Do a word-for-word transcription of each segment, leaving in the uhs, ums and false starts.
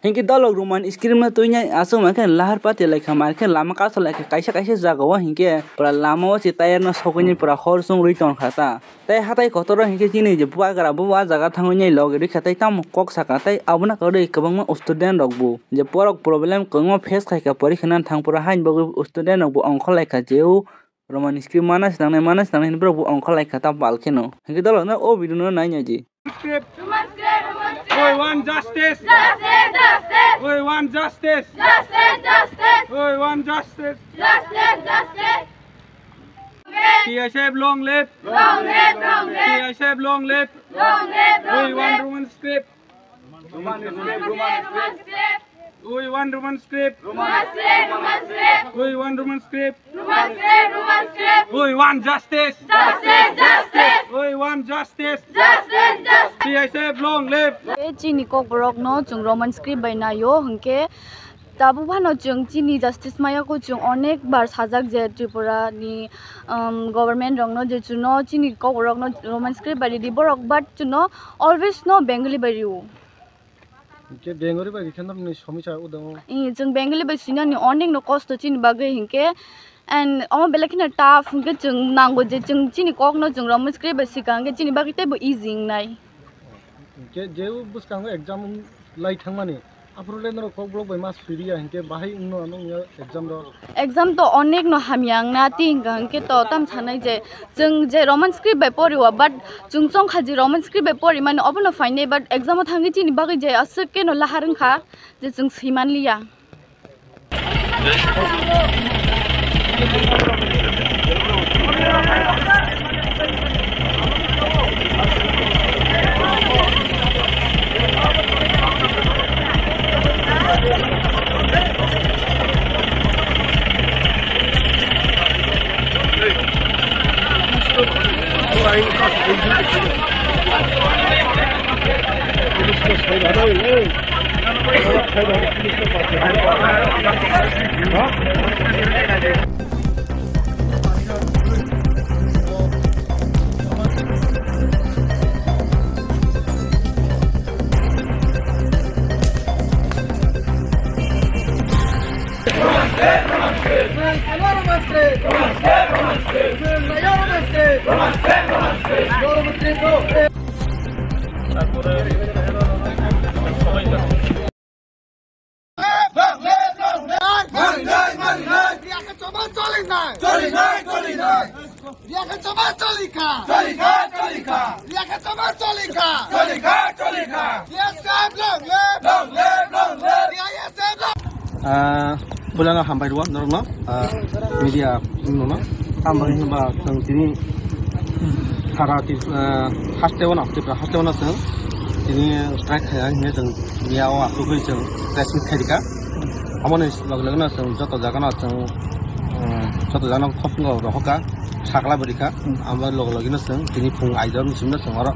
Hinkhe dolok Roman script no twinai aswk mankhe lahar pati laikha, mankhe lama kasol laikha, kaisa kaisa jagao hinkhe pura lamao se tayar no sogwini pura hor chwng rwi tongkha ta. Tei hatai kotor o hinkhe chini je bubagra bo ah jaga thangwi nai logi rikha tei tamo kok sakha tei abono kwrwi kwbangma student rok bo je borok problem kwbangma face khaikha porikha nang thang pura haini bagwi student rok bo ongkhor laikha je o Roman script mana se nangnai, mana se nangnai hinwi borok bo ongkhor laikha ta bal kheno. Hinkhe dolo no o video no nai nai di. Script. We want justice. Justice, justice. We want justice. Justice, justice. We want justice. Justice, justice. P I S F long live. Long live, long live. P I S F long live. Long live, long live. We want Roman script. Roman script, Roman script. We want Roman script. Roman script, Roman script. We want Roman script. Roman script, Roman script. We want justice. Justice, justice. We want justice. Justice, justice. P I S F long live. E chini kokborok no chwng Roman script bai naio, hinkhe tabuk phano chwng chini justice maya kho chwng onek bar sajak je Tripura ni, um, government rok no je chuno chini kokborok no Roman script bai ridi borok, but chuno always no Bengali bai rio. Hinkhe Bengali bai rikha norokni somisa udango. Ih, chwng Bengali bai sinani onek no kosto chini bagwi hinkhe, and omo belai kheno tough hinkhe chwng nango je chwng chini kok no chwng Roman script bai sika hinkhe chini bagwi teibo easy wngnai. Hinkhe je bwskango exam lai thangmani, aphuru le norok kokborok bai ma suriya hinkhe bahai wngno ano wngya exam rok. Exam to onek no hamya wngna ti hinkha hinkhe to tam sanai je chwng je Roman script bai poriwa, but chwng chongkha je Roman script bai porimani obono phainai, but exam o thangwi chini bagwi je aswk keno lahar wngkha je chwng swimanliya. Ah, bulano hambai rwo norokno, ah, media no. Tamo hinba chwng tini sara Trip-, ah, haste wano, Tripura haste wano chwng tini strike khaya hinwi chwng media o asugwi chwng press meet khairika. Amoni log logno chwng joto jagano chwng, ah, joto jagano khopngo rohoka sakla bwrika. Amo log logino chwng tini phung aidor muchungno chwng oro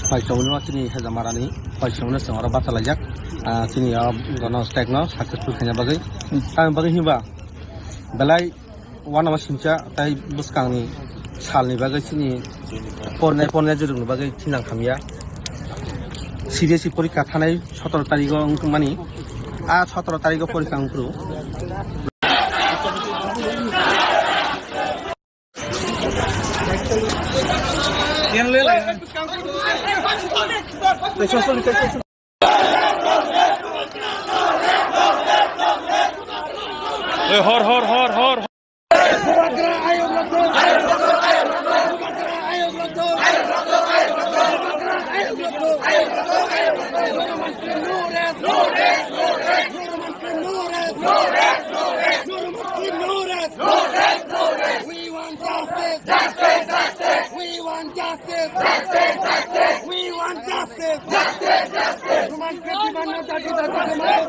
khwai chongno chini hejamarani. Koisongno chwng oro bachalaijak, ah, chini o gono strike no successful khaina bagwi. Hmm. Tamni bagwi hinba belai uanama singcha tai bwskangni salni bagwi chini pornai pornai jurukni bagwi thinang hamya. C B S E porikha thanai sotoro tarigo wngmani, a sotoro tarigo porikha wngphuru. Hor, hor, hor, hor. We want justice! Justice! Justice! We want justice! Justice! Justice! We want justice! Justice! Justice! Roman script demand no thirty thirty demand.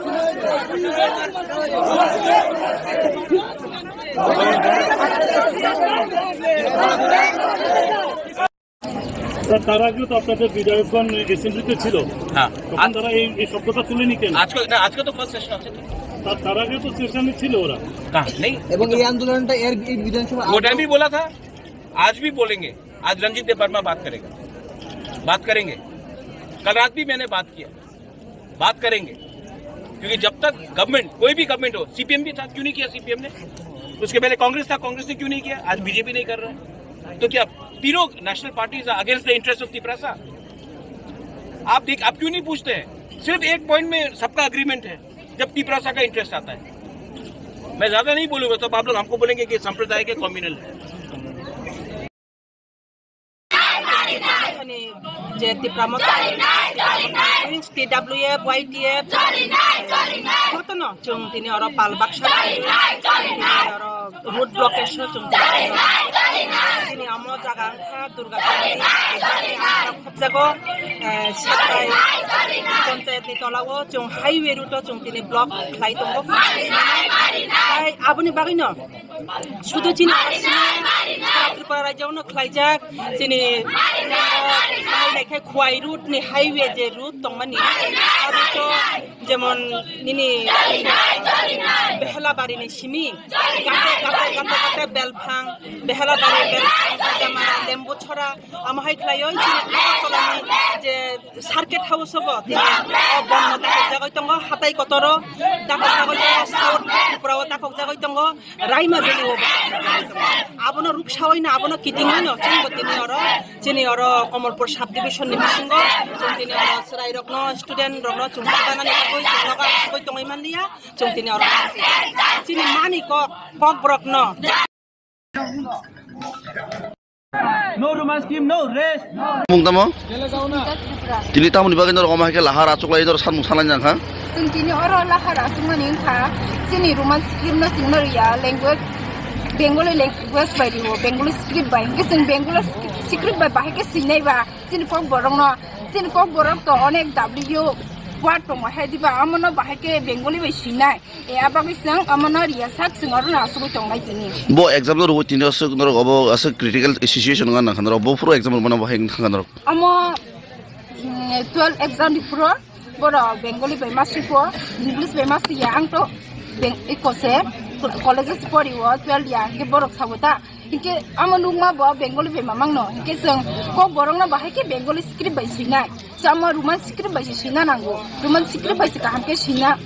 Sir, তার আগেও তো আপনাদের বিধায়কগণ অ্যাসেম্বলিতে ছিল। হ্যাঁ। তখন আ- তারা এই, এই শব্দটা তুলেনি কেন? আজকে, না, আজকে তো ফার্স্ট সেশন আছে তো। তার, তার আগে তো সেশনে ছিল ওরা। কাহা? নেই। এবং এই আন্দোলনটা এর, এই বিধানসভা वो टाइम भी बोला था, आज भी बोलेंगे। आज रंजीत देव वर्मा बात करेगा, बात करेंगे। कल रात भी मैंने बात किया, बात करेंगे। क्योंकि जब तक गवर्नमेंट, कोई भी गवर्नमेंट हो, सीपीएम भी था, क्यों नहीं किया सीपीएम ने? उसके पहले कांग्रेस था, कांग्रेस ने क्यों नहीं किया? आज बीजेपी नहीं कर रहा है। तो क्या तीनों national parties are against the interest of Tiprasa? आप देख, आप क्यों नहीं पूछते हैं? सिर्फ एक पॉइंट में सबका अग्रीमेंट है, जब तिपरासा का इंटरेस्ट आता है। मैं ज्यादा नहीं बोलूंगा, तो आप लोग हमको बोलेंगे कि सांप्रदायिक है, कम्युनल है। Ani je Tipra Motha, T W F, Y T F, jotono chwng tini oro pal baksa, tini oro road blockade-o chwng tini oro. Chini omo jaga wngkha Durga Puri, khobjago, eh, Satai Panchayat ni tola-o chwng highway route-o chwng tini block khlai tongo. Hai aboni bagwi no sudu chini oro sini sara Tripura rajyo no khlaijak, chini, eh, khlai nai khe Khwai route ni highway je route tongmani, abo to jemon nini Behelabari ni simi, gate, gate, gate, gate Belphang, Behelabari, Belphang, Kajamara, Lembuchhora, amo hai khlaioi chini Agartala ni je circuit house bo tini o bom no dakok jagoi tongo, hatai kotoro dakok jagoi tongo, South Tripura o dakok jagoi tongo, Raima Valley o bo dakok jagoi tongo. Abono ruksaoi no, abono kitingoi no chwng bo tini oro, chini oro Kamalpur sub division ni bisingo chwng tini oro chwrai rok no, student rok no chwng sabanani bagwi chwng nogo asugoi tongoi manliya, chwng tini oro chini mani kok, kok borok no. No Roman script, no rest. Mung tamo? Tini tamoni bagwi norok omo hai khe lahar achuklai norok sanmung sanlai nang kha? Chwng tini oro lahar achukmani wngkha, chini Roman script no chwngno riya, language, Bengali language bai rio, Bengali script bai. Hinkhe chwng Bengali script bai bahai khe swinai ba, chini kok borok no, chini kok borok to onek W word tongo hai diba, amo no bahai khe Bengali bai swinai. E, abagwi chwng omono riya sak chwng orono asugwi tongnai tini. Bo exam no rwui tini aswk norok obo aswk critical situation wngna nangkha norok. Bo phuru exam rwmano bo hai wngkha norok. Omo, mm, twelve exam ni phuru borok Bengali bai ma siko, English bai ma siya. Ang to Beng-, eko se college se pori o twelve ya, hinkhe borok sabo ta. Hinkhe amo nukma bo Bengali bai mamang no. Hinkhe chwng kok borok no bahai khe Bengali script bai swinai. Chwng amo Roman script bai se swina nango. Roman script bai se kaham khe swina.